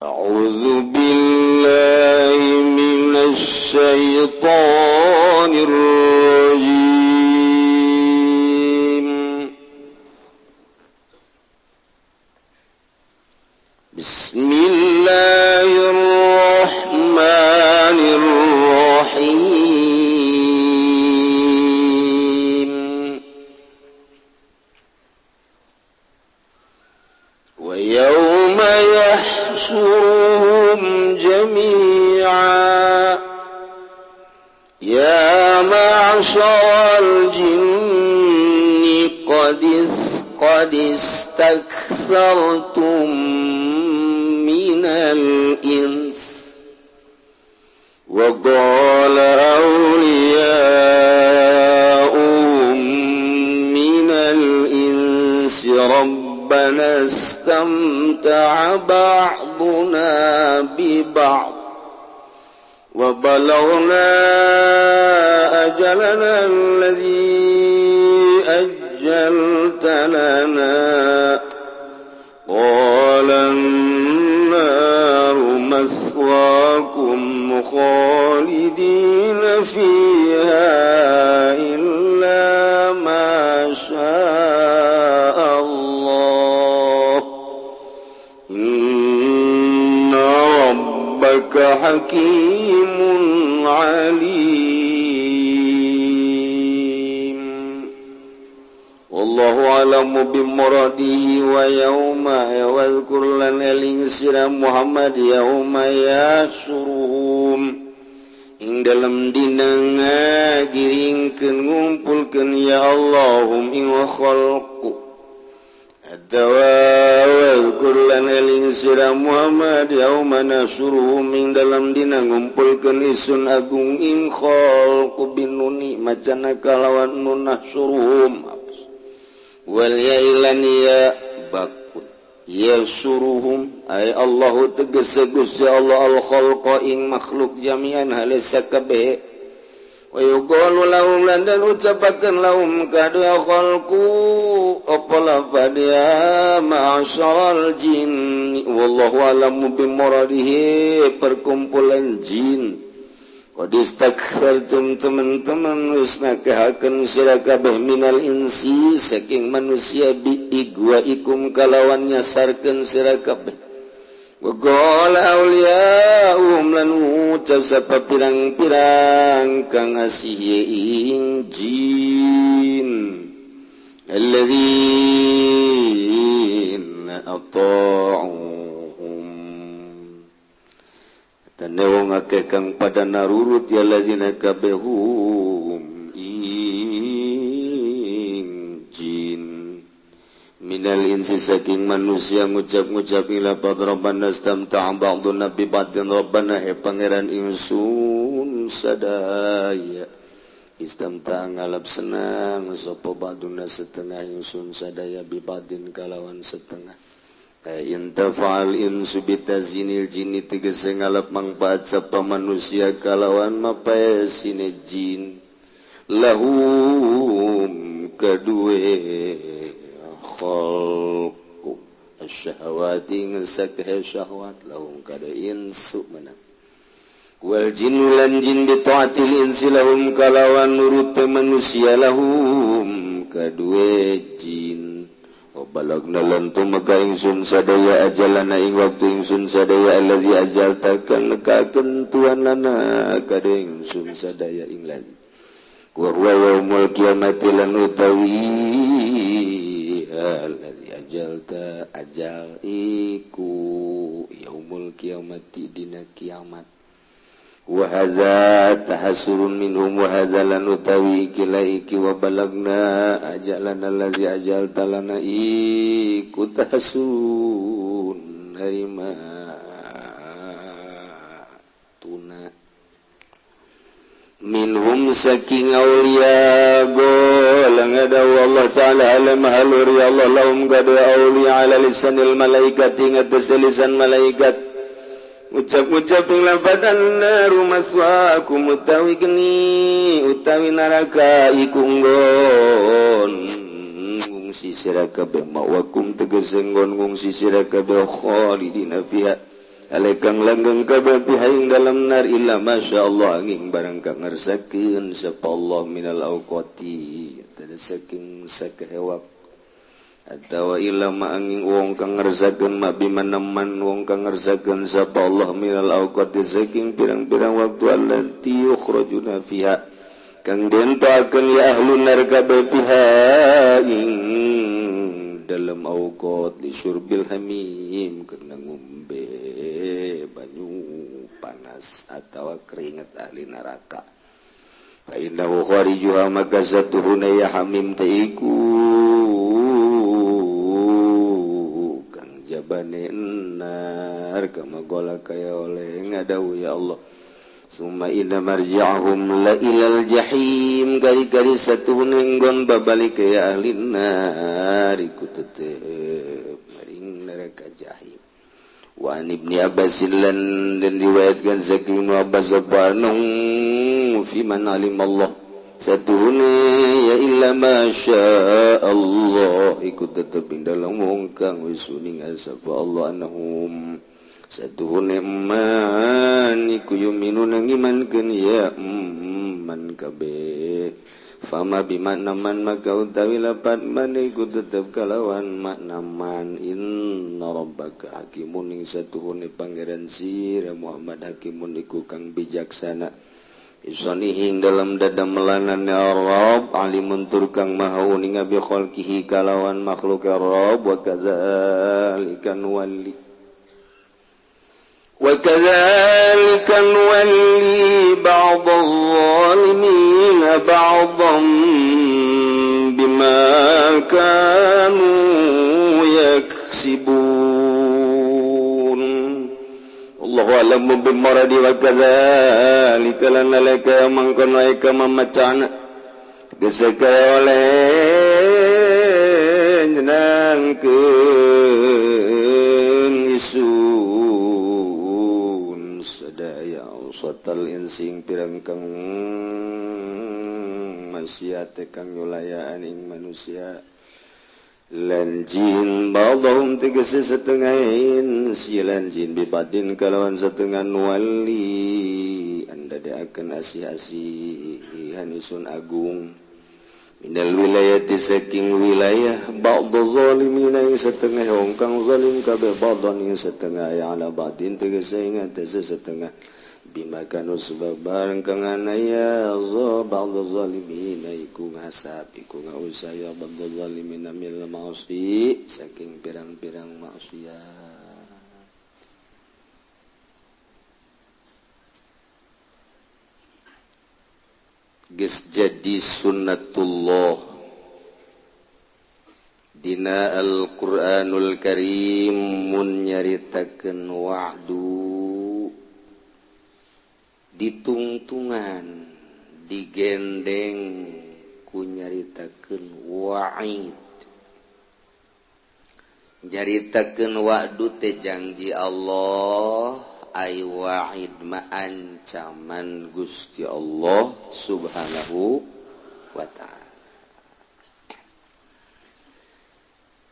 أعوذ بالله من الشيطان الرجيم. بسم الله الرحمن الرحيم. ويوم يحشرهم جميعا يا معشر الجن قد استكثرتم من الإنس وقال أولياؤهم من الإنس ربنا استمتع بعضنا ببعض وبلغنا أجلنا الذي أجلت لنا قال النار مثواكم خالدين فيها إلا ما شاء الله إن ربك حكيم عليم. والله أعلم بمراده. ويوم واذكر لنا eling Muhammad يوم يحشرهم ing dalam dina ngagiringkeun ngumpulkeun ya Allahum ing khalqu adawa واذكر lan eling sira Muhammad yauma nasuruhum ing dalam dina ngumpulkeun isun agung ing khalqu binuni macana kalawan nun nahsuruhum wal ya ilan ya bakut yasuruhum ay Allahu tegese Gusti Allah al khalqa ing makhluk jami'an halis sakabeh wa yuqalu lahum lan dan ucapakeun lahum kadua khalqu apa lafad ya ma'syaral jin wallahu alamu bimuradihi perkumpulan jin qad istakthartum teman-teman wis ngakehakeun sira kabeh minal insi saking manusia bi igwaikum kalawan nyasarkeun sira kabeh wa qala awliya'uhum lan ucap sapa pirang-pirang kang asih ing jin alladzina ata'uhum tane wong akeh kang pada narurut ya alladzina kabehum ing jin minal insi saking manusia ngucap-ngucap ila rabbana istamta'a ba'duna bi ba'din rabbana he pangeran ingsun sadaya istamta'a ngalap senang sapa ba'duna setengah ingsun sadaya bi ba'din kalawan setengah intafa'al insu bitazinil jinni tegese ngalap mangfaat sapa manusia kalawan mapaesine jin lahum kadue khalqu asyahawati ngesakhe syahwat lahum kada insu mana wal jinnu lan jin bi ta'atil insi lahum kalawan nurut manusia lahum kadue jin balagna lan tumeka ingsun sadaya ajalana ing waktu ingsun sadaya allazi ajaltakan kakentuan lana kada ingsun sadaya ing lan wa huwa yaumul qiyamati lan utawi allazi ajalta ajal iku yaumul qiyamati dina kiamat wa hadza tahassurun minhum wa hadza lan utawi kila iki wa balagna ajalana allazi ajalta lana iku tahassurun harima tuna minhum saking aulia golang ada Allah ta'ala alam halur ya Allah lahum gadu aulia ala lisanil malaikati ngatas lisan malaikat ucap-ucap ing lafadz naru maswaakum utawi geni utawi neraka iku nggon ngungsi sira kabeh mawakum tegese nggon ngungsi sira kabeh khalidina fiha Alekang langgeng kabeh pihaing dalam nar illa masyaallah angin barang kang ngersakeun sapa Allah minal auqati tadi saking sakehewak atawa illa ma angin wong kang ngersakeun ma bimaneman wong kang ngersakeun sapa Allah minal auqati saking pirang-pirang waktu allati yukhrajuna fiha kang dentoakeun ya ahlun nar kabeh pihaing dalam auqat li syurbil hamim kana ngombe banyu panas atawa keringat ahli neraka. Fa innahu kharijuha maka satuhuna ya hamim teh iku kang jabane nar kama gola kaya oleh ngadawu ya Allah. Summa inna marji'ahum la ilal jahim gari-gari satuhuna nggon babalik ya ahli nar iku tetep maring neraka jahim. Wa an Ibni Abbas lan dan riwayatkan saking Ibnu Abbas banung fi man alim Allah satuhuna ya illa ma syaa Allah iku tetep ing dalem wong kang wis uning sapa Allah annahum satuhuna man iku yuminuna ngimankeun ya man kabeh fama bimakna man maka utawi lapat man iku tetep kalawan makna man inna rabbaka hakimun ing satuhune pangeran sira Muhammad hakimun iku kang bijaksana isonihi dalam dadamelanan ya Rabb alimun tur kang maha uninga bi khalqihi kalawan makhluk ya Rabb wa kadzalika nuwalli wa kadzalika nuwalli ba'dadh dhalimin ba'dhan bima kanu yaksibun. Allahu a'lamu bimaradi wa kadzalika lanalaka mangkon wae ka mamacana geus kaya oleh nyenangkeun isun sadaya satal insing pirang kang manusia kang nyulayaan ing manusia lan jin ba'dhum tegese setengah insi lan jin bibadin kalawan setengah wali anda akan asih-asihan isun agung minal wilayati saking wilayah ba'dhu zalimin ing setengah wong kang zalim kabeh ba'dhon ing setengah ya ala ba'din tegese ing atase setengah bima kanu sebab bareng kang anaya ba'dhu zalimin iku ngasab iku ngausaya ba'dhu zalimin mil ma'asi saking pirang-pirang maksiat. Geus jadi sunnatullah dina Al-Qur'anul Karim mun nyaritakeun wa'du ditungtungan digendeng ku nyaritakeun wa'id nyaritakeun wa'du teh janji Allah ay wa'id ma ancaman Gusti Allah Subhanahu wa ta'ala.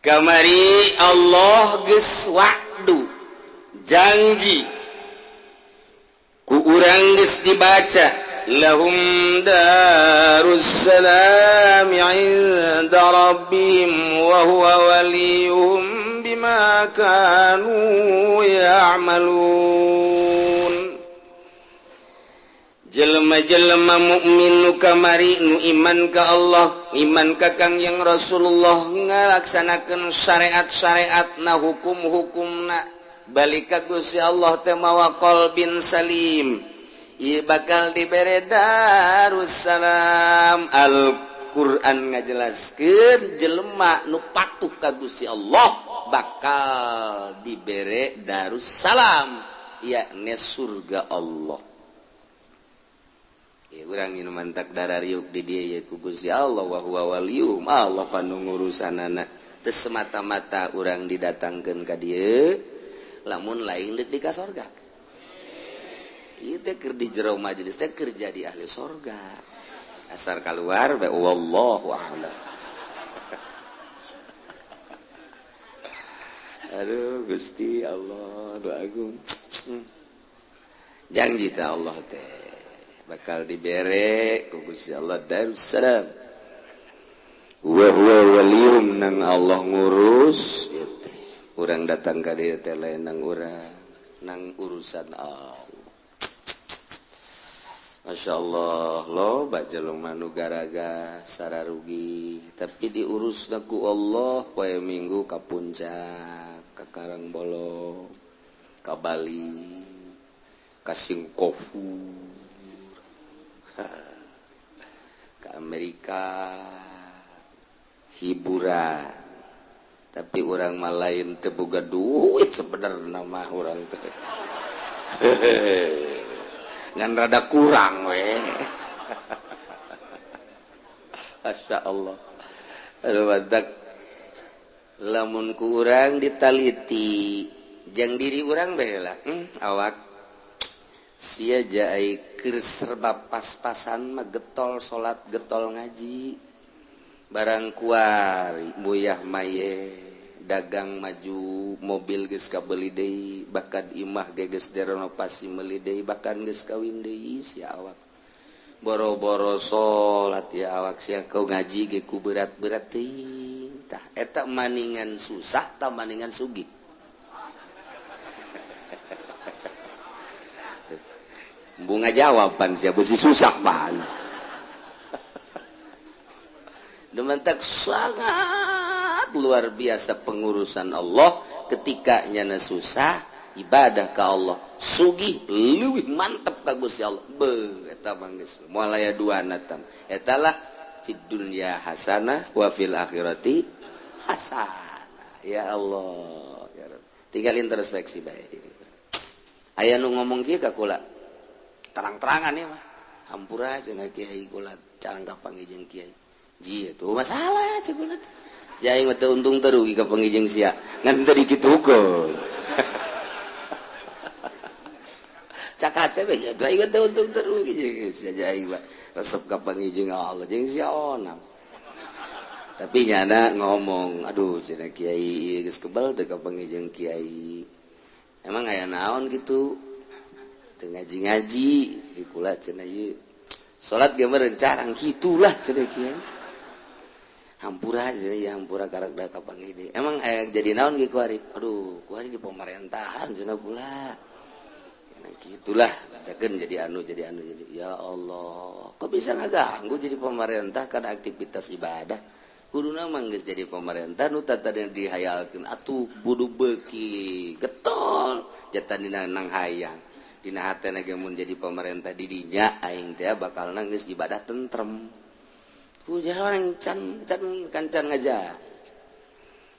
Kamari Allah geus wa'du janji ku urang geus dibaca lahum darussalam 'inda rabbihim wa huwa waliyuhum bima kanu ya'malun. Jelema-jelema mukmin nu kamari nu iman ka Allah, iman ka Kangjeng Rasulullah ngalaksanakeun syariat-syariatna, hukum-hukumna, balik ka Gusti Allah teh mawa qalbin salim. Ieu bakal dibere darussalam. Al-Qur'an ngajelaskeun jelema nu patuh ka Gusti Allah bakal dibere darussalam, yakni surga Allah. Urang nu mantak darariuk di dieu ye ku Gusti Allah wa huwa waliyuhum, Allah panungurusanana. Teu semata-mata urang didatangkeun ka dieu lamun lain deuk di ka sorga. Ieu teh keur di jero majelis teh keur jadi ahli sorga. Asar kaluar bae wallahu a'lam. Aduh Gusti Allah, doa agung. Janji ta Allah teh bakal dibere ku Gusti Allah Darussalam. Wa huwa waliyuhum nang Allah ngurus ieu teh. Urang datang ka dieu teh lain nang urang, nang urusan Allah. Masya Allah loba jelema nu garaga sararugi tapi diurus ku Allah poe Minggu ka Puncak, ka Karangbolong, ka Bali, ka Singkofu, ke Amerika, hiburan. Tapi orang mah lain teu boga duit sebenarnya mah urang teh. Ngan rada kurang we. Masya Allah. Aduh badak. Lamun ku urang ditaliti jang diri urang bae lah. Awak sia jai keur serba pas-pasan mah getol salat getol ngaji. Barang kuari muyah maye dagang maju mobil geus kabeli deui bahkan imah ge geus direnovasi meuli deui bahkan geus kawin deui sia awak. Boro-boro salat ya awak sia kau ngaji ge ku berat-berat teuing. Tah eta maningan susah tah maningan sugih. Bunga jawaban sia beusi susah bahan. Dementak sangat luar biasa pengurusan Allah ketika nyana susah ibadah ka Allah sugih leuwih mantep ka Gusti Allah. Beuh eta mah geus moal aya duana tam. Eta lah fid dunya hasanah wa fil akhirati hasanah. Ya Allah ya Rabb. Tinggal introspeksi bae diri. Aya nu ngomong kieu ka kula terang-terangan ya mah. Hampura cenah kiai kula carang ka panggih kiai. Ji itu masalah cek kula teh. Jaing mah teu untung teu rugi ka panggih sia. Ngan teu dikitukeun. Cak hate we aing mah teu untung teu rugi jeung sia jaing mah resep ka panggih Allah jeung sia onam. Tapi nyana ngomong, aduh cenah kiai geus kebal teu ka panggih kiai. Emang aya naon kitu? Teu ngaji-ngaji di kula cenah ieu. Salat ge meureun carang kitulah cenah kiai. Hampura cenah ya hampura karak da ka panggih deui. Emang aya jadi naon ge kuari? Aduh, kuari di pemerintahan cenah kula. Nah, gitulah cakeun jadi anu jadi anu jadi. Ya Allah, kok bisa ngaganggu jadi pemerintah karena aktivitas ibadah? Kuduna mah geus jadi pemerintah nu tadi dihayalkeun atuh budu beuki getol jatan dina nang hayang. Dina hatena ge mun jadi pemerintah di dinya aing teh bakal geus ibadah tentrem. Ku jalan can can kancan ngaja.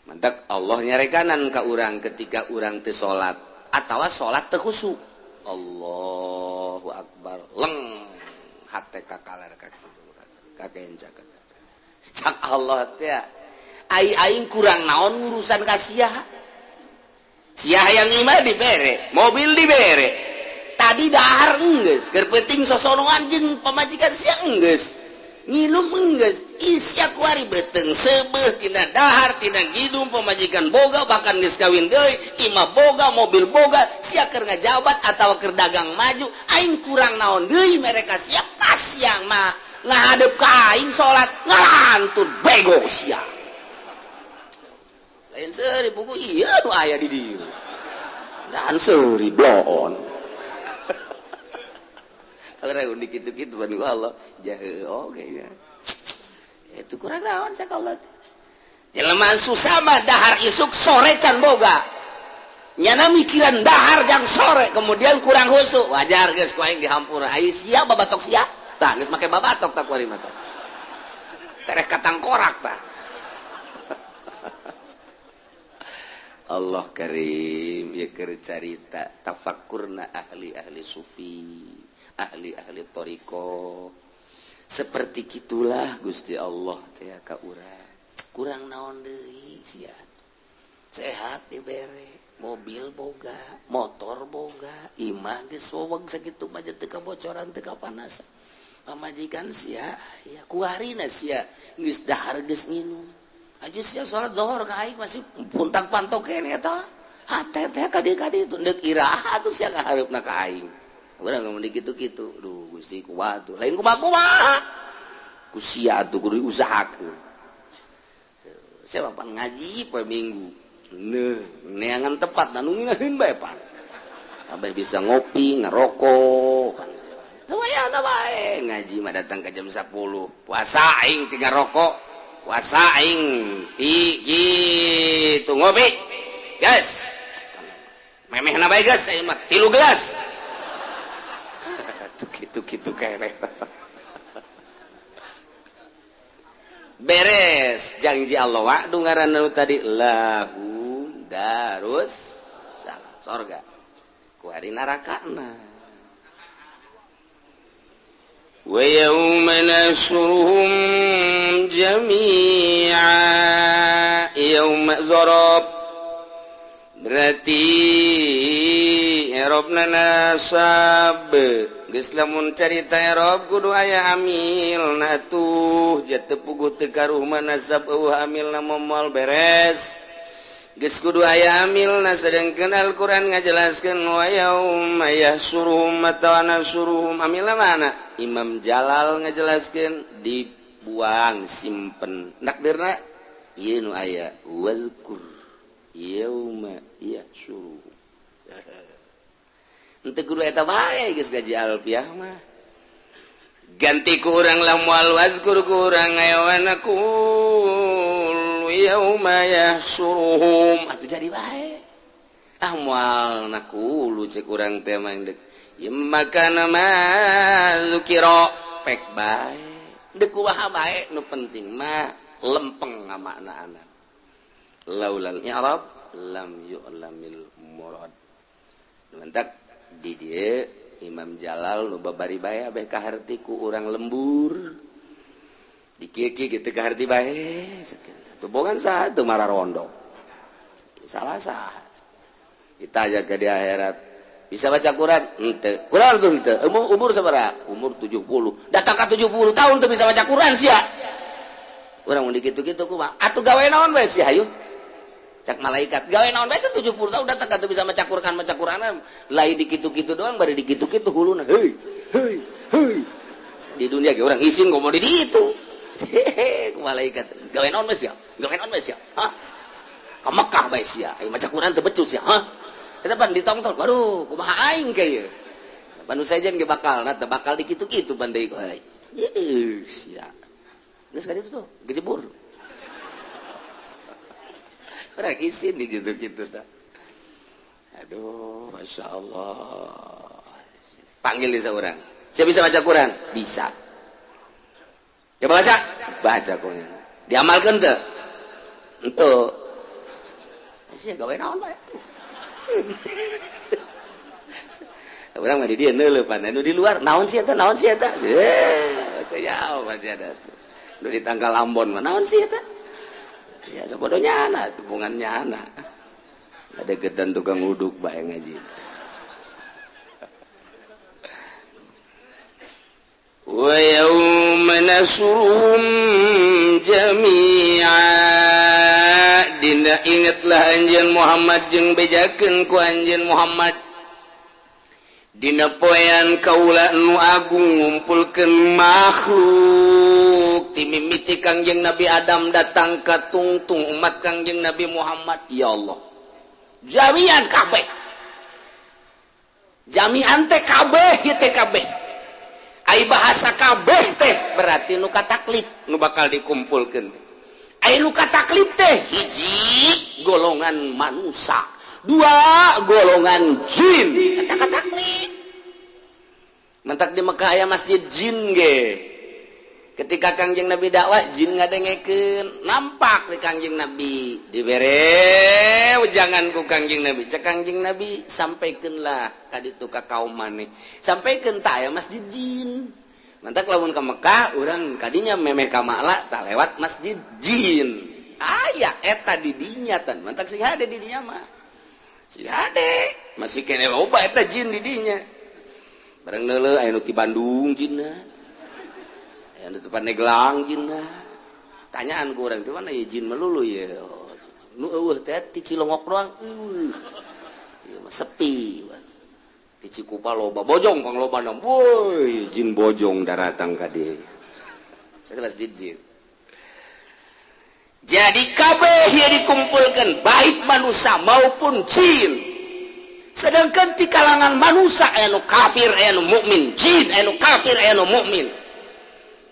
Mantak Allah nyarekanan ka urang ketika urang teu salat atawa salat teu khusyuk. Allahu akbar. Leng hate ka kaler ka kakenca. Cak Allah teh ai aing kurang naon urusan ka sia. Sia hayang imah dibere, mobil dibere. Tadi dahar enggeus, keur penting sosonoan jeung pamajikan sia enggeus. Nginum enggeus, isia kuari beuteung seubeuh tina dahar, tina ngidum pamajikan boga bahkan geus kawin deui, imah boga, mobil boga, sia keur ngajabat atawa keur dagang maju, aing kurang naon deui mereka sia kasiang mah ngahadep ka aing salat ngalantur bego sia. Lain seuri buku ieu nu aya di dieu. Dan seuri bloon. Orang dikitu-kitu ban Allah jahe oge nya. Itu kurang naon sakola. Jelema susah mah dahar isuk sore can boga. Nyana mikiran dahar jang sore kemudian kurang khusyuk. Wajar geus ku aing dihampura. Ai sia babatok sia. Tah geus make babatok tah kuari mah tah. Tereh katangkorak tah. Allah karim ieu keur carita tafakkurna ahli-ahli sufi, ahli-ahli thariqah. Seperti kitulah Gusti Allah teh ka urang. Kurang naon deui sia. Sehat dibere, mobil boga, motor boga, imah geus weweg sakitu mah teu kabocoran teu kapanasan. Pamajikan sia ya kuarina sia geus dahar geus nginum. Aja sia salat dohor ka aing masih puntang pantok keneh eta. Hate teh kadi-kadi itu deuk iraha atuh sia ngahareupna ka aing. Urang ngomong di kitu-kitu. Duh Gusti kumaha tuh. Lain kumaha-kumaha. Ku sia atuh kudu diusahakeun. Saya pan ngaji poe Minggu. Neuh, neangan tepat nu ngeunaheun bae pan. Sampai bisa ngopi, ngerokok. Teu aya bae ngaji mah datang ke jam 10. Puasa aing tiga rokok. Puasa aing ti kitu ngopi. Guys. Memehna bae geus aing mah 3 gelas. Tuh kitu-kitu keneh. Beres janji Allah wa'du ngaranna tadi lahum darus salam sorga ku hari narakana. Wa yauma nasuruhum jami'a yauma zarab berarti i'rabna nasab geus lamun carita i'rab kudu aya amilna tuh ja teu puguh teu karuh mah nasab eueuh amilna moal beres geus kudu aya amilna sedengkeun Al-Qur'an ngajelaskeun wa yauma yahsyuruhum atawa nasuruhum amilna mana Imam Jalal ngajelaskeun dibuang simpen nakdirna ieu nu aya wazkur yauma yahsyuruhum. Henteu kudu eta bae geus gaji alfiah mah. Ganti ku urang lah moal wazkur ku urang ayawana kul yauma yahsyuruhum atuh jadi bae. Ah moal nakulu cek urang teh mah deuk. Ieu makana ma zukira pek bae. Deuk kumaha bae nu penting mah lempeng ngamaknaana. Laulal i'rab lam yu'lamil murad. Mentak di dia Imam Jalal nu babari bae abeh kaharti ku urang lembur di kieu-kieu kitu kaharti bae tuh bogan saha teu mararondo salah saha kita aja ke di akhirat bisa baca Quran henteu Quran tuh henteu umur sabaraha umur 70 datang ka 70 tahun teu bisa baca Quran sia urang mun dikitu-kitu kumaha atuh gawe naon bae sia hayu cak malaikat gawe naon bae teh 70 tahun datang ka teu bisa maca Quran lain dikitu-kitu doang bari dikitu-kitu huluna heuy heuy heuy di dunia ge urang isin komo di ditu hehe ku malaikat gawe naon bae sia gawe naon bae sia hah ka Mekah bae sia aing maca Quran teu becus sia hah eta pan ditongton waduh kumaha aing ka ieu panu sejen ge bakalna teu bakal dikitu-kitu pan deui ku aing ieu sia geus ka ditu tuh gejebur. Orang isin di gitu-gitu tak. Aduh, masya Allah. Panggil di seorang. Siapa bisa baca Quran? Bisa. Coba baca. Baca Quran. Diamalkan tuh. Entuh. Sih gawe naon bae tuh. Urang mah di dieu neuleupan, anu di luar naon sih eta? Naon sih eta? Teu jauh mah dia tuh. Nu di tanggal Ambon mah naon sih eta? Ya sabodonya anak, tubungannya anak. Ada getan tukang uduk bae ngaji. Wa yauma nasuruhum jami'a. Dina ingatlah anjeun Muhammad jeung bejakeun ku anjeun Muhammad. Dina poean kaula nu agung ngumpulkeun makhluk ti mimiti Kangjeng Nabi Adam datang ka tungtung umat Kangjeng Nabi Muhammad. Ya Allah jami'an kabeh jami'an teh kabeh ieu teh kabeh ai bahasa kabeh teh berarti nu kataklif nu bakal dikumpulkeun teh ai nu kataklif teh hiji golongan manusia dua golongan jin kata-kata mentak di Mekah aya masjid jin ge ketika Kangjeng Nabi dakwah jin ngadengekeun nampak di Kangjeng Nabi dibere ujangan ku Kangjeng Nabi cek Kangjeng Nabi sampaikeunlah ka ditu ka kaum maneh sampaikeun ta aya masjid jin mentak lamun ka Mekah urang kadinya memeh ka Makla tah lewat masjid jin aya eta di dinya tan mentak sing hade di dinya mah sing hade masih kene loba eta jin di dinya bareng neuleuh aya nu ti Bandung jinna aya nu ti Pandeglang jinna tanyaan ku urang teh mana ieu jin melulu ye Nu eueuh teh ti Cilongok doang eueuh. Ieu mah sepi. Di Cikupa loba bojong panglobana. Woi, jin bojong daratang ka dieu. Masjid jin. Jadi kabeh ieu dikumpulkeun baik manusia maupun jin. Sedangkan di kalangan manusia aya nu kafir, aya nu mukmin, jin aya nu kafir, aya nu mukmin.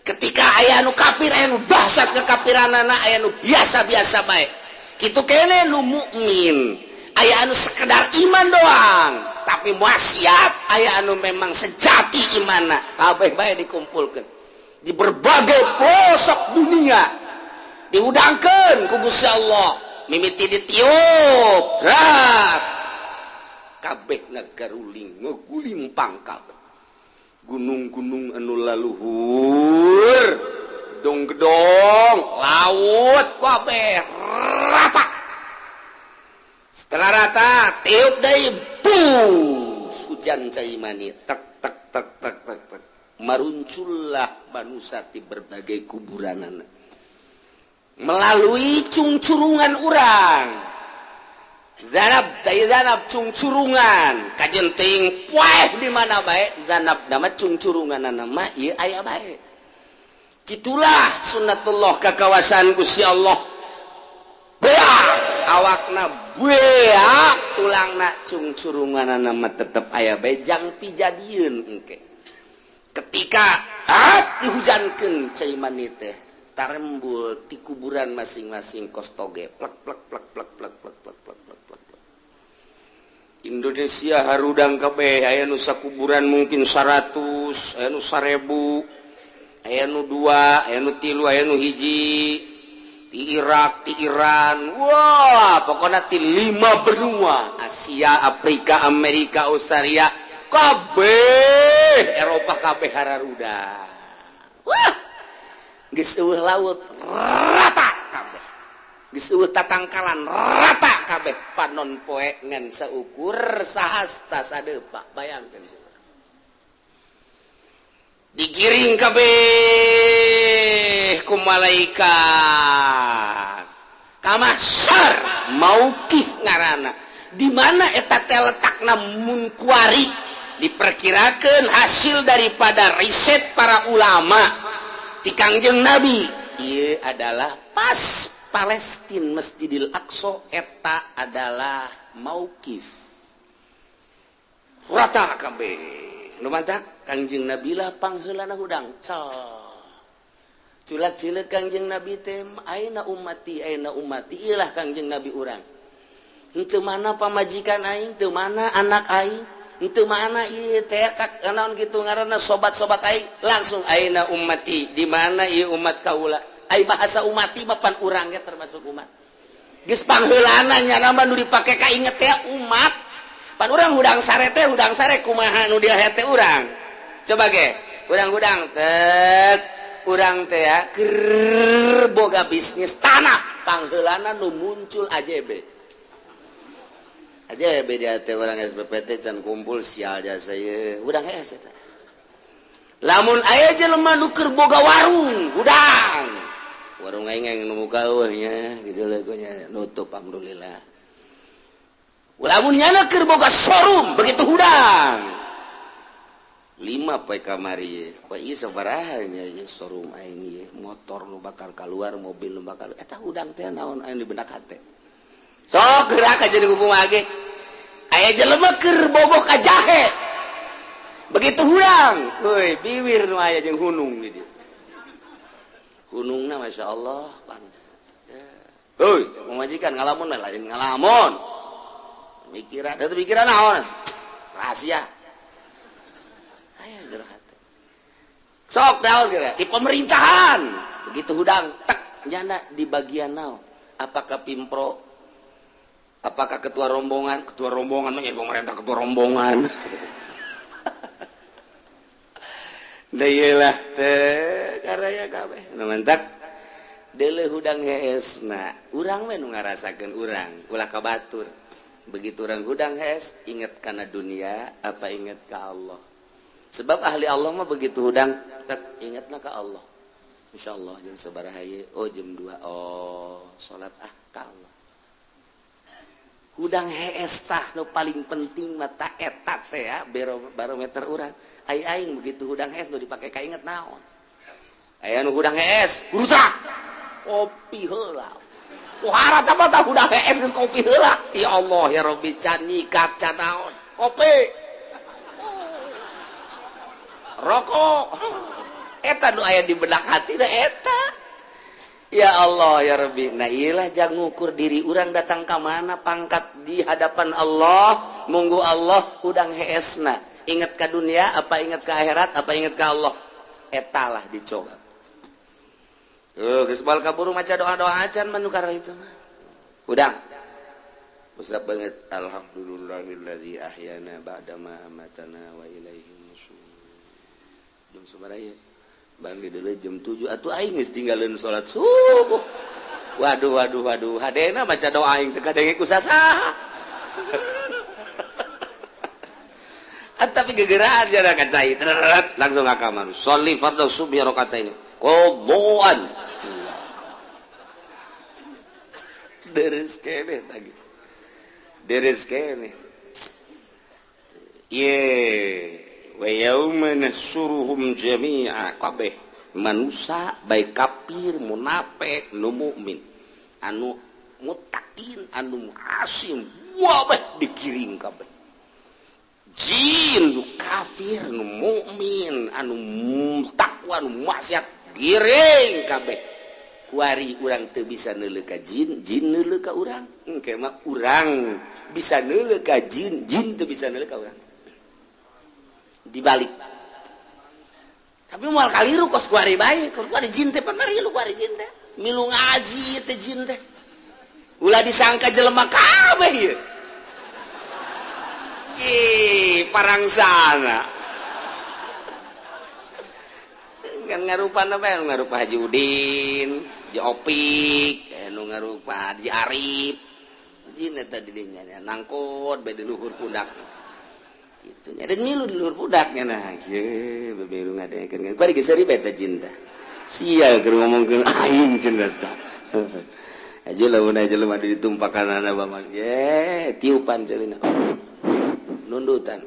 Ketika aya nu kafir, aya nu dahsyat kekafiranana, aya nu biasa-biasa bae. Kitu kene nu mukmin, aya anu sekedar iman doang, tapi maksiat, aya anu memang sejati imana. Kabeh bae dikumpulkeun di berbagai pelosok dunia, dihudangkeun ku Gusti Allah, mimiti ditiup, rat kabeh ngagaruling, ngagulimpang kabeh. Gunung-gunung anu laluhur, gedong-gedong, laut kabeh rata. Setelah rata, tiup deui, bus, hujan cai mani, tek tek tek tek tek tek. Maruncullah manusia di berbagai kuburanana. Melalui cungcurungan urang. Zanab tai zanab cungcurungan, kajenting poeh di mana bae, zanab nama cungcurungan nama ieu aya bae. Gitulah sunnatullah kakawasan Gusti Allah. Beak awakna beak tulangna cungcurungan nama tetep aya bae jang pijadieun engke. Ketika dihujankeun cai mani teh tarembul ti kuburan masing-masing kos toge plek plek plek plek plek plek plek plek plek plek. Indonesia harudang kabeh aya nu sakuburan mungkin 100, aya nu 1000, aya nu 2, aya nu 3, aya nu 1. Di Irak, di Iran, wah pokoknya di 5 benua, Asia, Afrika, Amerika, Australia, kabeh, Eropa kabeh hararuda. Wah, geus eueuh laut rata kabeh. Geus eueuh tatangkalan rata kabeh, panon poe ngan saukur sahasta sadepa, bayangkeun. Digiring kabeh ku malaikat ka mahsyar, mauqif ngaranna. Di mana eta teh letakna mun kuari diperkirakan hasil daripada riset para ulama ti Kangjeng Nabi, ieu adalah pas Palestina Masjidil Aqsa eta adalah mauqif rata kabeh. Nu mantak Kangjeng Nabi lah pangheulana hudang cal culak-cileuk Kangjeng Nabi teh aina ummati aina ummati, ilah Kangjeng Nabi urang henteu mana pamajikan aing, teu mana anak aing, henteu mana ieu teh naon kitu ngaranna sobat-sobat aing, langsung aina ummati, di mana ieu umat kaula. Ai bahasa umati mah pan urang ge termasuk umat. Geus pangheulana nya mah nu dipake kainget teh umat. Pan urang hudang sare teh hudang sare kumaha nu dia hete urang. Coba ge, urang-hudang tet urang teh ya keur boga bisnis tanah, pangheulana nu muncul AJB. AJB dia teh urang SPPT can kumpul sial jasa ieu. Hudang hese eta. Lamun aya jelema nu keur boga warung, hudang. Warung aing yang nu muka eueuh nya, gitu nya nutup alhamdulillah. Lamun nyana keur boga showroom, begitu hudang. 5 poe kamari, poe ieu sabaraha nya ieu showroom aing ieu, motor nu bakal keluar, mobil nu bakal eta hudang teh naon anu di benak hate. Sok gerak aja di kumaha ge. Aya jelema keur bogoh ka jahe. Begitu hudang, woi biwir nu aya jeung hunung di dieu. Hunungna Masya Allah pantes. Hoi, pamajikan ngalamun lain ngalamun. Mikiran, itu pikiran naon? Rahasia. Aya jero hate. Sok naon kira di pemerintahan. Begitu hudang tek nyana di bagian naon? Apakah pimpro? Apakah ketua rombongan? Ketua rombongan mah pemerintah ketua rombongan. Lah teh karaya kabeh. Nu mantak deuleuh hudang heesna. Urang we nu ngarasakeun urang, ulah ka batur. Begitu urang hudang hees, inget kana dunia apa inget ka Allah? Sebab ahli Allah mah begitu hudang tek ingetna ka Allah. Insyaallah jam sabaraha ieu? Oh jam 2. Oh, salat ah ka Allah. Hudang hees tah nu paling penting mata eta teh ya barometer urang. Ai aing begitu hudang hees nu dipake kainget naon. Aya nu hudang hees, rusak. Kopi heula. Pohara tah mah hudang hees geus kopi heula. Ya Allah ya Rabbi can nyikat can naon. Kopi. Rokok. Eta nu aya di benak hati da eta. Ya Allah ya Rabbi. Nah iyalah jangan ngukur diri urang datang ka mana pangkat di hadapan Allah, munggu Allah hudang heesna. Ingat ka dunia apa ingat ka akhirat apa ingat ka Allah. Etalah dicoba. Geus bal kaburu maca doa-doa acan manukar itu mah. Hudang. Usap banget alhamdulillahillazi ahyana ba'da ma amatana wa ilaihi nusyur. Jam sabaraha ieu? Bangga dulu jam 7 atuh aing geus tinggalin salat subuh. Waduh waduh waduh, hadena baca doa aing teu kadenge ku sasaha. Tapi gegeraan jana kan cai teret langsung ka kamar. Sholli fardhu subhi rakaatain. Qadhaan. Deres keneh tadi. Deres keneh. Ye wa yauma nahsyuruhum jami'a kabeh manusa baik kafir munafik nu mukmin anu muttaqin anu asim wabeh digiring kabeh jin nu kafir nu mukmin anu takwa nu maksiat giring kabeh kuari urang teu bisa neuleuh ka jin, jin neuleuh ka urang engke mah urang bisa neuleuh ka jin, jin teu bisa neuleuh ka urang dibalik. Tapi moal kaliru kos kuari bae, kuari jin teh pan marilu kuari jin teh. Milu ngaji teh jin teh. Ulah disangka jelema kabeh ieu. Ih, parangsana. Ngan ngarupa apa? Ngarupa Haji Udin, Haji Opik, nu ngarupa Haji Arif. Jin eta di dinya nangkot bae di luhur pundak. Itu nya dan milu di luhur pundaknya nah kieu milu ngadengekeun bari geus seuri bae teh jin teh sia keur ngomongkeun aing cenah tah aja lamun aja jelema ditumpakanana bamak ye tiupan ceulina nundutan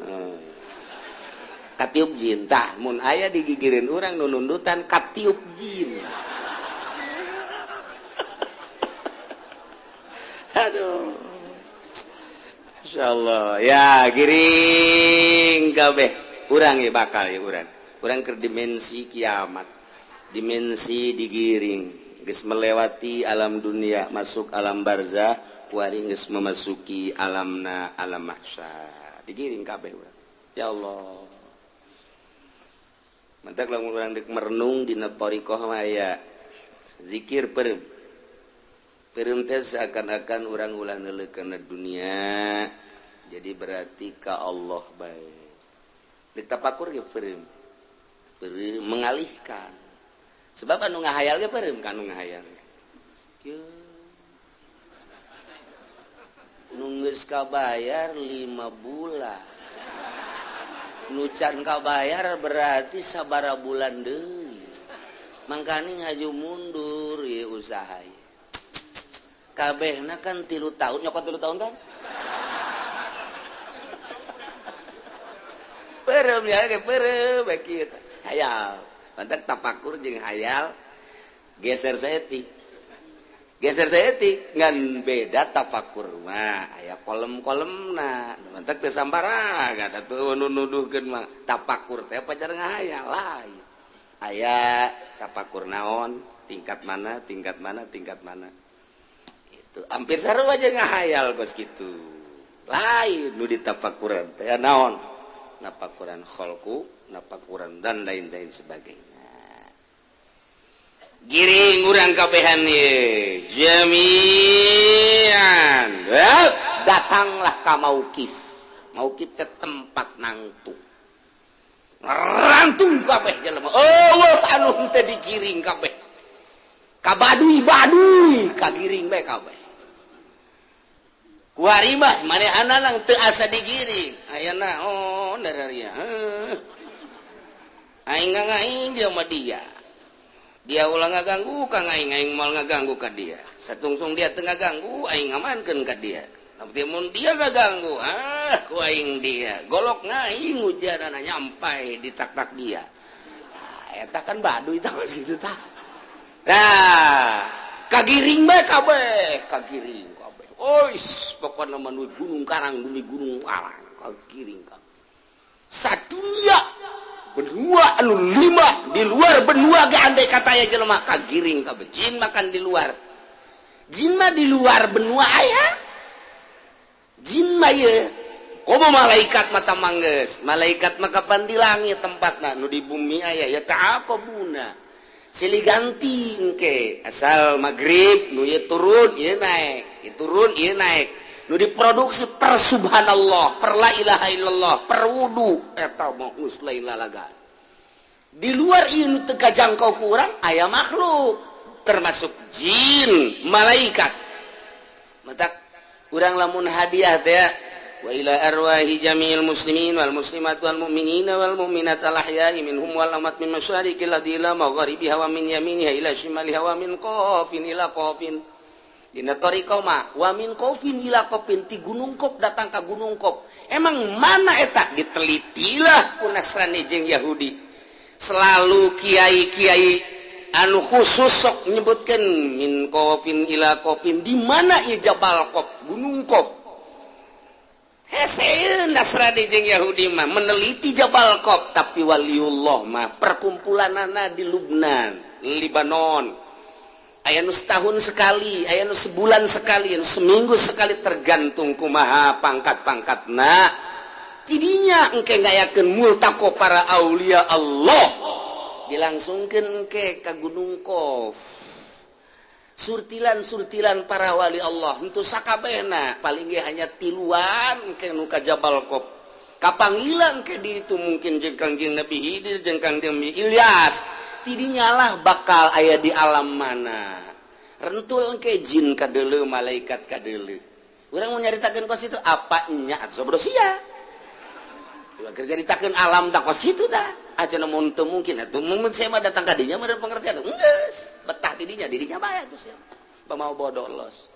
katiup jin tah mun aya digigireun urang nu nundutan katiup jin. Aduh insyaallah ya giring kabeh urang ya bakal ya urang urang ke dimensi kiamat dimensi digiring geus melewati alam dunia masuk alam barzah kuari geus memasuki alamna alam mahsyar digiring kabeh urang ya Allah mantak lamun urang deuk merenung dina thariqah mah aya zikir peureum peureum teh seakan-akan urang ulah neuleuh kana dunia jadi berarti ka Allah bae ditapakur ge peureum peureum mengalihkan sebab anu ngahayal ge peureum ka anu ngahayal kieu nu geus kabayar 5 bulan nu can kabayar berarti sabaraha bulan deui mangkani ngaju mundur ieu usaha ieu kabehna kan 3 tahun nyokot 3 tahun kan peureum ya ge peureum bae kieu hayal mantak tapakur jeung hayal geser saeutik ngan beda tapakur mah aya kolem-kolemna mantak teu sambarangan atuh nu nuduhkeun mah tapakur teh pacar ngahayal lain aya tapakur naon tingkat mana tingkat mana tingkat mana itu hampir sarua aja ngahayal kos kitu lain nu ditapakuran teh naon napakuran kholku napakuran dan lain-lain sebagainya giring urang kabehan ye jami'an datanglah ka mauqif mauqif ke tempat nangtung rantung kabeh jelema eueuh anu henteu digiring kabeh ka baduy-baduy kagiring bae kabeh kuari mah manehana lang teu asa digiring ayeuna oh dararia aing ngaing dia mah dia dia ulah ngaganggu ka aing aing moal ngaganggu ka dia satungsung dia teu ngaganggu aing ngamankeun ka dia. Tapi mun dia ganggu, ah, ku aing dia golok ngaing hujanana nyampai di tak-tak dia. Nah, eta kan baduy tah gitu tah. Nah, kagiring bae kabeh, kagiring kabeh. Ois, pokokna mah nu Gunung Karang, nu Gunung Alang, kagiring kabeh. Sadunia benua anu lima, di luar benua ge andai kata aya jelema kagiring kabeh. Jin makan di luar. Jin mah di luar benua aya. Jin mah ye komo malaikat mata mangges, malaikat mah kapan di langit tempatna, nu di bumi aya ya ta'aqabuna, silih ganti. Engke asal maghrib nu ieu turun, ieu naik, ieu turun, ieu naik. Nu diproduksi per subhanallah, per la ilaha illallah, per wudu, eta mah geus lain lalaga. Di luar ieu nu teu kajangkau ku urang aya makhluk, termasuk jin, malaikat. Matak urang lamun hadiah teh wa ila arwahi jami'il muslimin wal muslimat wal mu'minina wal mu'minat al ahya'i minhum wal amwat min masyariqil ardi ila magharibiha wa min yaminiha ila shimaliha wa min qafin ila qafin. Dina thariqah mah wa min qafin ila qafin, ti Gunung Qaf datang ka Gunung Qaf. Emang mana eta? Ditelitilah ku Nasrani jeung Yahudi. Selalu kiai-kiai anu khusus sok nyebutkan min qafin ila qafin, di mana ieu Jabal Qaf, Gunung Qaf. Hese Nasrani jeung Yahudi mah meneliti Jabal Qaf, tapi waliullah mah perkumpulanana di Lubnan, Libanon. Aya nu setahun sekali, aya nu sebulan sekali, anu seminggu sekali, tergantung kumaha pangkat-pangkatna. Tidinya engke ngayakeun multaqo para aulia Allah, dilangsungkeun engke ka Gunung Qaf. Surtilan-surtilan para wali Allah untuk sakabehna, paling ge hanya tiluan ke nu ka Jabal Qaf. Kapanggilan ke di itu mungkin jeung Kangjeng Nabi Khidir jeung Kangjeng Nabi Ilyas. Tidinya lah bakal aya di alam mana. Rentul ke jin kadeuleu, malaikat kadeuleu. Urang mau nyaritakeun kos itu apa nya atuh sia. Keur nyaritakeun alam tak kos kitu tah. Aja mun teu mungkin atuh mun saya mah datang ka dinya meureun pengertian geus betah di dinya, di dinya bae atuh sia. Pamau bodoh los.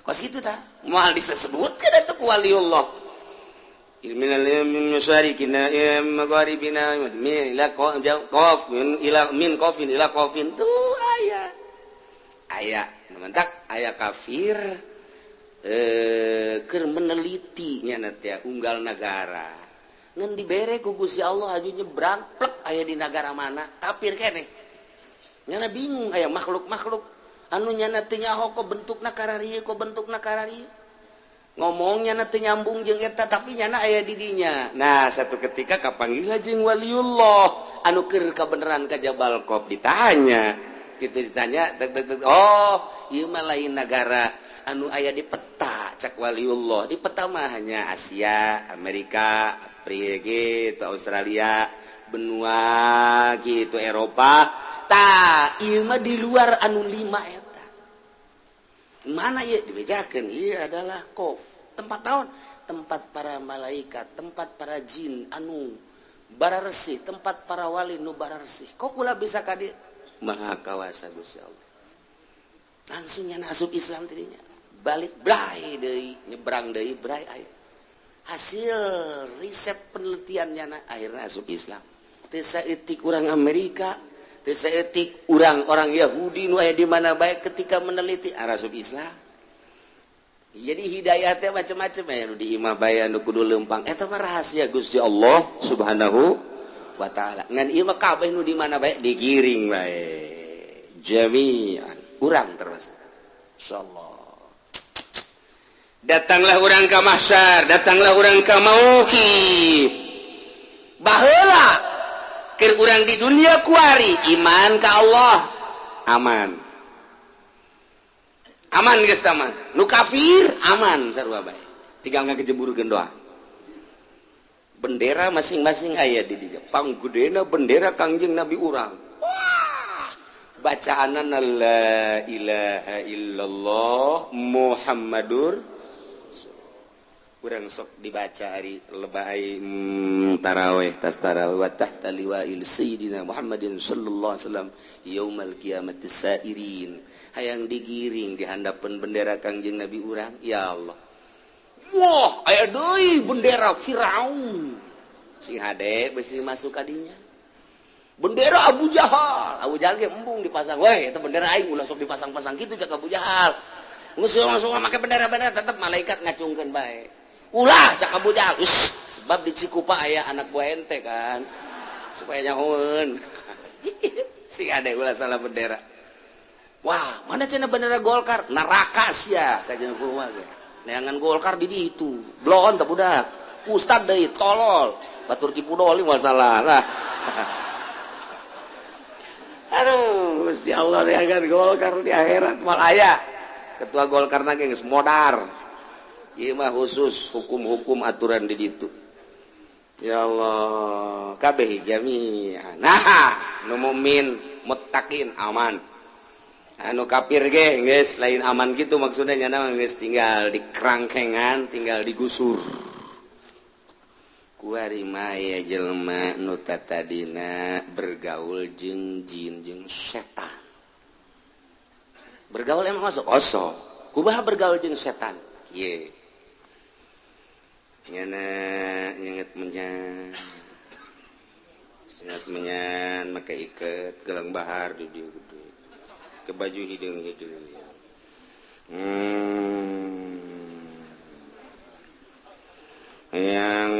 Kos kitu tah. Moal disebutkeun atuh ku waliullah. Min masyariqina magharibina min ila qaf min ila min qafin ila qafin tuh aya. Aya mentak aya kafir keur meneliti nya teh unggal nagara. Ngan dibere ku Gusti Allah aju nyebrang plek aya di nagara mana, kafir keneh. Nyana bingung aya makhluk-makhluk anu nyana teu nyaho kok bentukna kararieu, kok bentukna kararieu. Ngomongnya na teu nyambung jeung eta, tapi nyana aya di dinya. Nah, satu ketika kapanggih jeung waliullah anu keur kabeneran ka Jabal Qaf, ditanya. Gitu ditanya tek, tek, tek, oh, ieu mah lain nagara anu aya di peta, cak waliullah. Di peta mah hanya Asia, Amerika, Afrika gitu, Australia, benua gitu, Eropa. Tah, ieu mah di luar anu lima eta. Mana ya dibejakan? Iya adalah Qof. Tempat tahun, tempat para malaikat, tempat para jin anu bararesih, tempat para wali nu bararesih. Kok kula bisa ka dieu? Maha kawasa Gusti Allah. Langsung nya asup Islam tidinya. Balik bray deui, nyebrang deui bray aya. Hasil riset penelitiannya na, akhirnya asup Islam. Teu saeutik urang Amerika, teu saeutik urang orang Yahudi nu aya di mana bae ketika meneliti asup Islam. Jadi hidayah teh macam-macam ya, nu di imah bae nu kudu lempang. Eta mah rahasia Gusti Allah Subhanahu wa taala. Ngan ieu mah kabeh nu di mana bae digiring bae. Jami'an. Urang termasuk. Insyaallah. Datanglah urang ka mahsyar, datanglah urang ka mauqif. Baheula keur urang di dunia kuari iman ka Allah aman. Aman geus mah. Nu kafir aman sarua bae. Tinggal ngagejeburkeun doa. Bendera masing-masing aya di dinya. Panggedena bendera Kangjeng Nabi urang. Wah, bacaanana la ilaha illallah Muhammadur. Urang sok dibaca ari lebay taraweh tas taraweh wa tahta liwa'il sayyidina Muhammadin sallallahu alaihi wasallam yaumal qiyamati sairin. Hayang digiring di handapeun bendera Kangjeng Nabi urang, ya Allah. Wah, aya deui bendera Firaun. Sing hade besi masuk kadinya. Bendera Abu Jahal. Abu Jahal ge embung dipasang. Weh, eta bendera aing ulah sok dipasang-pasang kitu cak Abu Jahal. Geus langsung make bendera-bendera tetep malaikat ngacungkeun bae. Ulah cak Abu Jahal. Uss, sebab di Cikupa aya anak buah ente kan. Supaya nyahoeun. Sing hade ulah salah bendera. Wah, mana cenah bendera Golkar? Neraka sia kajian kumaha ge. Neangan Golkar di ditu. Blon teh budak. Ustad deui tolol. Batur tipu doli masalah lah. Aduh, Gusti Allah neangan Golkar di akhirat mal aya. Ketua Golkar na ge geus modar. Ieu mah khusus hukum-hukum aturan di ditu. Ya Allah, kabeh jami'an. Nah, nu mukmin muttaqin aman. Anu kafir ge geus lain aman gitu maksudnya nyana mah geus tinggal dikerangkengan, tinggal digusur. Kuari mah aya jelema nu tatadina bergaul jeung jin jeung setan. Bergaul emang masuk osok. Kumaha bergaul jeung setan? Ye. Nyana nyenget menyan. Nyenget menyan make iket gelang bahar di dieu gede. Ke baju hideung-hideung. Yang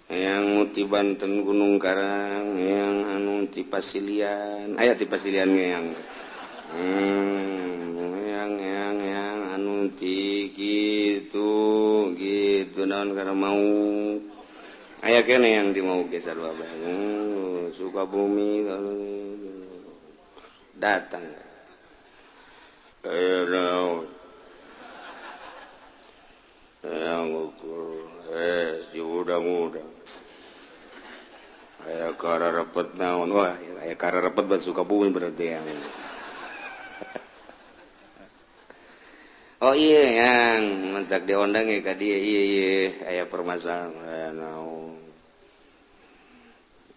yang ti Banten Gunung Karang, yang anu ti Pasilian, aya ti Pasilian yang yang anu ti gitu gitu naon karena mau aya kene yang ti mau ge sarua bae Sukabumi datang naon yang ukur si udang-udang aya kararepet naon wah aya kararepet bat Sukabumi berarti yang oh iya yang mentak diondang ya ka dia iya iya aya permasalahan naon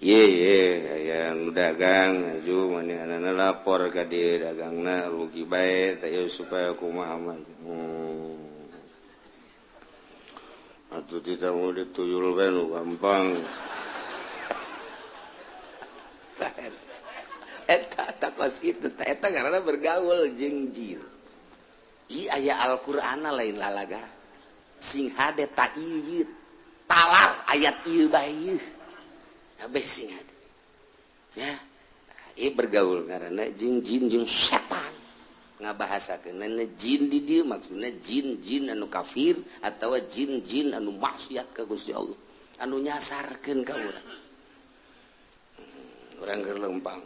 iya iya aya nu dagang aju manehna lapor ka dia dagangna rugi bae teh supaya kumaha mah atuh ditamu dituyul bae nu gampang. Eta takos kitu eta karena bergaul jeung jin. Ieu aya Al-Qur'ana lain lalaga. Sing hade ta ieu talar ayat ieu bae ieu. Kabeh sing hade. Ya, ieu bergaul karena jeung jin jeung setan. Ngabahasakeunna jin di dieu maksudna jin-jin anu kafir atawa jin-jin anu maksiat ka Gusti Allah, anu nyasarkeun ka urang. Urang keur lempang.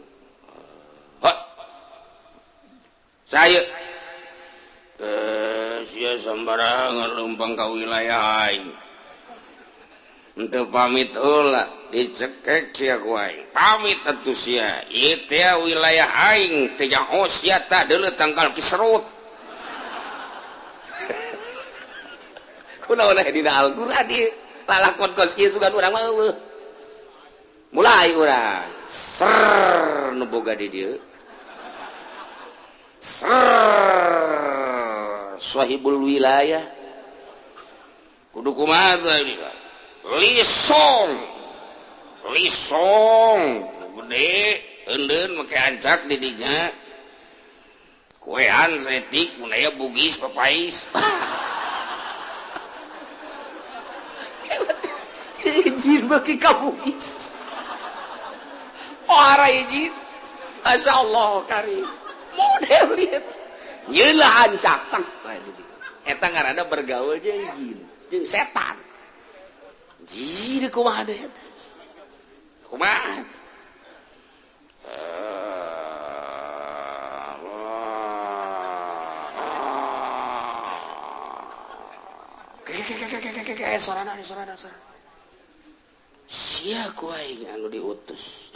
Saya sia sembarangan lempang ka wilayah aing. Henteu pamit heula dicekek sia ku aing. Pamit atuh sia. Ieu teh wilayah aing teh nyaho sia tah deuleu tangkal kiserut. Kunaon aya dina Al-Qur'an ieu? Lalakon kos kieu sugan urang mah eueuh. Mulai urang ser nu boga di dieu. Ser sahibul wilayah kudu kumaha teh lisong lisong gede eundeun make ancak di dinya kuean saeutik mun aya bugis papais izin beuki ka bugis ora izin masyaallah karim model lihat nyelah ancak tang eta ngaranna bergaul jeung jin jeung setan jin kumaha deui eta kumaha sorana sorana sorana sia ku aing anu diutus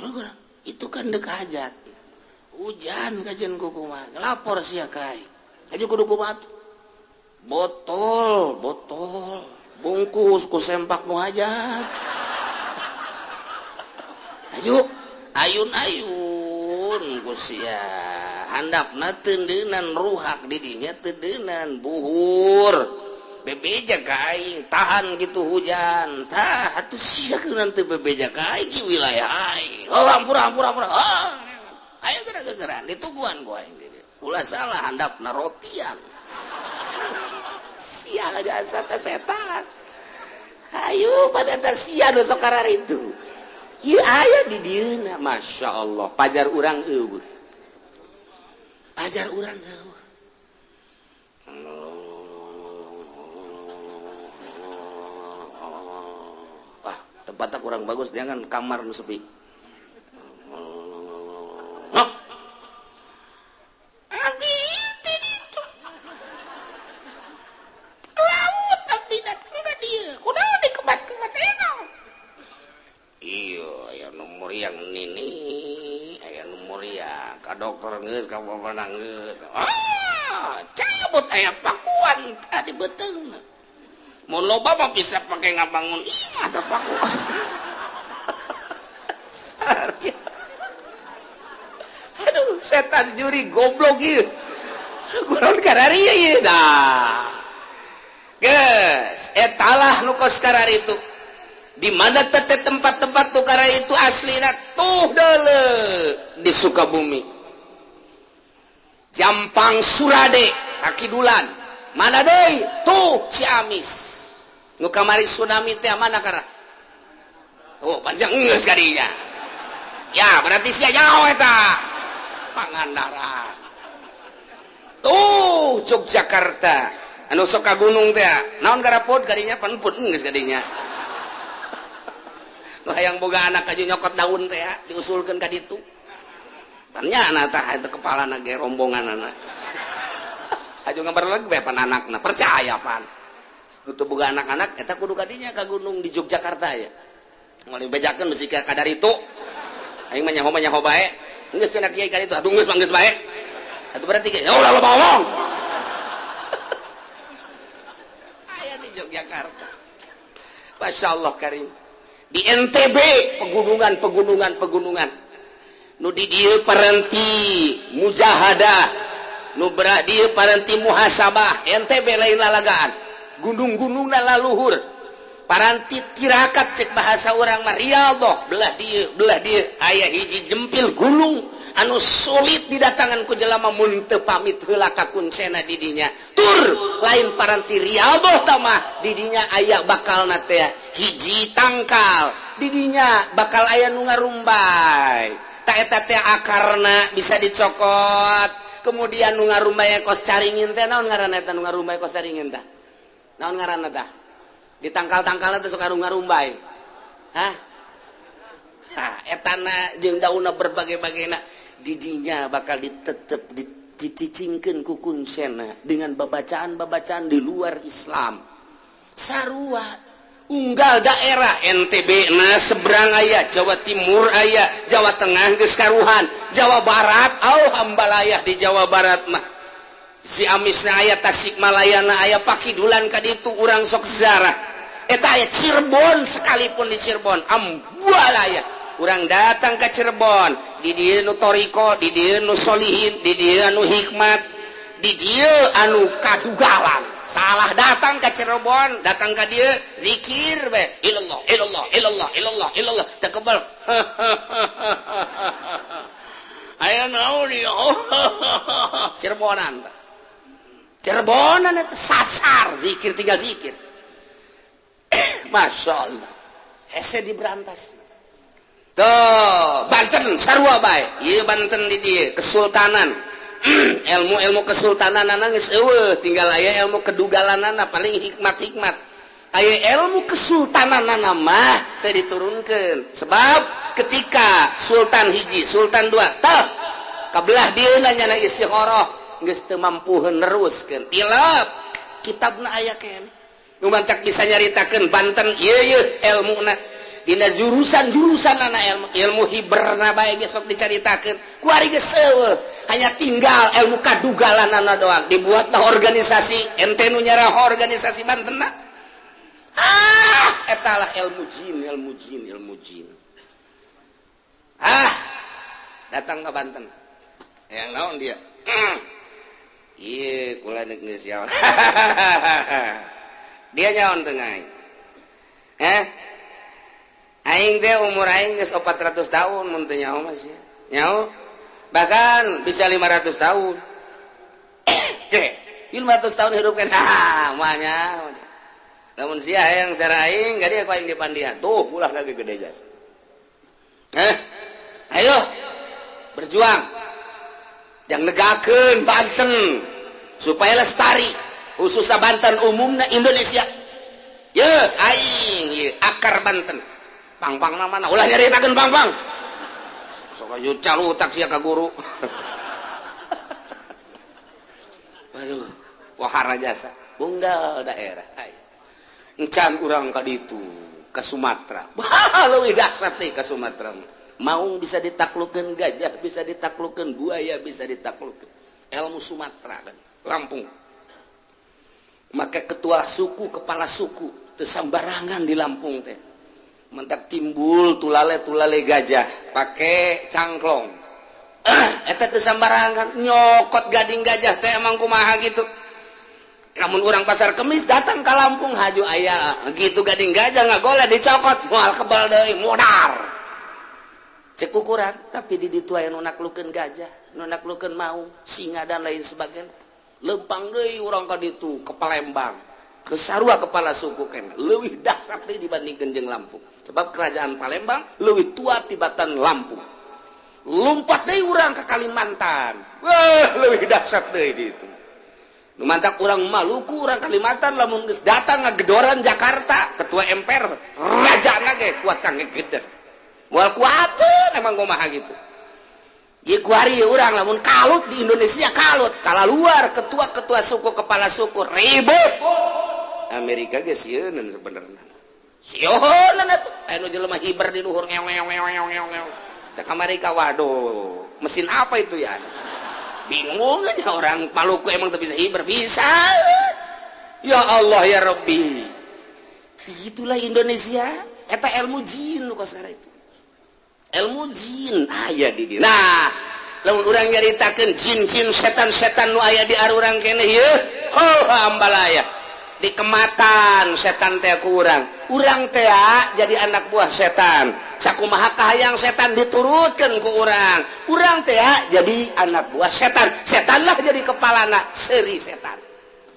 itu kan dek hajat hujan kajian kuku mah lapor sia ka aing. Aja kudu kumaha, botol botol bungkus ku sempak nu hajat. Ayo ayun-ayun ku sia handapna teundeunan ruhak didinya teundeunan buhur bebeja ka aing tahan gitu hujan tah atuh sia kunaon teu bebeja ka aing wilayah aing. Oh, ampura ampura ampura. Oh, ayo geura-geuraan dituguan ku aing di dieu. Ulah salah handapna rotian sia jasa teh setan. Ayo pada eta sia nu sok kararitu. Ieu aya di dieuna, Masya Allah, pajar urang eueuh. Pajar urang eueuh. Wah, tempatnya kurang bagus, jangan kamar nu sepi. Abdi teh ditu. Laut abdi datang ka dieu. Kunaon dikebat-kebat naon? Iya, aya nu muriang nini, aya nu muriang ka dokter geus, ka bapak geus. Ah, cabut aya pakuan tadi beuteungna. Mun loba mah bisa pake ngabangun imah teh pakuan. Aduh, setan juri goblok ieu. Kunaon kararieu ieu dah. Geus, etalah nu kos kararitu. Di mana tete tempat-tempat tukara itu aslina tuh dele di Sukabumi, Jampang Surade, Kakidulan, mana deui tuh Ciamis. Nu kamari tsunami teh mana kara? Oh, panjang geus kadinya. Ya, berarti sia jauh eta. Pangandaran. Tuh Yogyakarta. Anu sok ka gunung teh, naon garapod kadinya panpun geus kadinya. Nu hayang boga anak aja nyokot daun teh diusulkeun ka ditu. Pan nya anak tah eta kepalana ge rombongan anak. Aju ngabar lagi bae pan anakna percaya pan. Nu teu boga anak-anak eta kudu ka dinya ka gunung di Yogyakarta ya. Moal dibejakeun bisi ka kadaritu. Aing mah nyaho bae. Geus cenah kiai ka ditu atuh geus mah geus bae. Atuh berarti ge ulah loba ngomong. Aya di Yogyakarta. Masyaallah karim. Di NTB pegunungan pegunungan pegunungan nu di dieu parenti mujahadah nu belah dieu parenti muhasabah. NTB lain lalagaan, gunung-gunungna laluhur paranti tirakat cek bahasa urang mah riyadhah. Belah dieu aya hiji jempil gunung anu sulit didatangan ku jelema mun teu pamit heula ka kuncena di dinya. Tur lain paranti riyadhah tamah di dinya aya bakalna teh hiji tangkal di dinya bakal aya nu ngarumbay ta eta teh akarna bisa dicokot. Kemudian nu ngarumbay kos caringin teh naon ngaranna eta nu ngarumbay kos caringin tah naon ngaranna tah di tangkal-tangkalna teh sok ngarumbay. Hah? Ha, etana jeung daunna berbagai-bagaina didinya bakal ditetep dicicingkeun ku kuncena dengan babacaan-babacaan di luar Islam. Sarua unggal daerah NTB na seberang aya, Jawa Timur aya, Jawa Tengah geus karuhan, Jawa Barat au hambalayah di Jawa Barat mah. Ciamisna aya, Tasikmalayana aya, Pakidulan ka ditu urang sok ziarah. Eta aya Cirebon sekalipun di Cirebon ambualaya. Urang datang ke Cirebon, di dieu nu toriko, di dieu nu solihin, di dieu anu hikmat, di dieu anu kadugalan. Salah datang ke Cirebon, datang ke dieu zikir be, ilallah ilallah ilallah ilallah ilallah teu kebal. Aya naon ieu? Cirebonan. Cirebonan eta sasar zikir tinggal zikir. Masya Allah. Hese diberantas. Tuh, Banten sarua bae. Ieu Banten di dieu kesultanan. Ilmu-ilmu kesultanan geus eueuh, tinggal aya ilmu kedugalanana paling hikmat-hikmat. Aya ilmu kesultananana mah teu diturunkeun. Sebab ketika sultan hiji, sultan dua, tah kabelah dieuna nyana istikharah geus teu mampu neruskeun. Tilap kitabna aya keneh. Nu mantak bisa nyaritakeun Banten ieu ieu ilmuna. Dina jurusan-jurusan anak ilmu, ilmu hiberna bae ge sok dicaritakeun. Kuari geus eueuh. Hanya tinggal ilmu kadugalan doang. Dibuatlah organisasi, ente nu nyarah organisasi Banten. Ah, etalah ilmu jin, ilmu jin, ilmu jin. Ah, datang ke Banten yang naon dia? Iya, kula geus dia nyaon tengah. Eh, aing teh umur aing geus 400 tahun, mun teu nyaho mah sia. Nyaho bahkan bisa 500 tahun. 500 tahun hidup kan, ah, moal nyaho. Lamun sia hayang secara aing, gak dia aing dipandian. Tuh, ulah lagi gede jasa. Eh, ayo berjuang yang negakeun Banten supaya lestari, khususnya Banten, umumnya Indonesia. Ye, aing ye, akar Banten. Pang-pang mana ulah nyaritakeun pang-pang. Sok aju calutak sia ka guru. Waduh, wahara jasa. Unggal daerah. Ayo. Encan urang ka ditu, ke Sumatera. Bah, leuwih dahsyat nih ke Sumatera. Maung bisa ditaklukeun, gajah bisa ditaklukeun, buaya bisa ditaklukeun. Ilmu Sumatera kan, Lampung. Maka ketua suku, kepala suku teu sambarangan di Lampung teh. Mentak timbul tulale-tulale gajah pakai cangklong. Eta teu sambarangan nyokot gading gajah teh emang kumaha gitu. Namun orang Pasar Kemis datang ke Lampung, haju aya gitu gading gajah ngagoleh dicokot, moal kebal deui, modar. Cek ukuran, tapi di ditu aya nu naklukeun gajah, nu naklukeun maung, singa, dan lain sebagainya. Lempang deui urang ka ditu ke Palembang, ke sarua kepala suku kene leuwih dahsyat deui dibandingkeun jeung Lampung, sebab kerajaan Palembang leuwih tua tibatan Lampung. Lompat deui urang ke Kalimantan, wah, leuwih dahsyat deui di itu. Nu mantak urang Maluku, urang Kalimantan, lamun geus datang ngagedoran Jakarta, ketua MPR, raja ge kuat kang ngegeder, moal kuateun emang kumaha gitu. Ieu kuari urang lamun kalut di Indonesia, kalut kala luar, ketua-ketua suku, kepala suku ribut. Amerika ge sieun sebenarnya, sieun atuh anu jelema hiber di luhur, ngew ngew ngew ngew ngew ngew. Cek Amerika, waduh, mesin apa itu ya? Bingung aja orang Maluku, emang tuh bisa hiber bisa. Ya Allah ya Rabbi, itulah Indonesia. Eta ilmu jin nu kosakara itu, ilmu jin aya di dieu. Nah, lamun urang nyaritakeun jin-jin, setan-setan nu aya di arurang keneh ieu, oh, ambalaya dikematan setan teh ku urang. Urang teh jadi anak buah setan. Sakumaha kahayang setan diturutkeun ku urang. Urang teh jadi anak buah setan, setanlah jadi kepalana. Seri setan,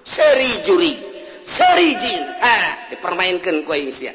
seri juri, seri jin, ah, dipermainkan ku aing sia.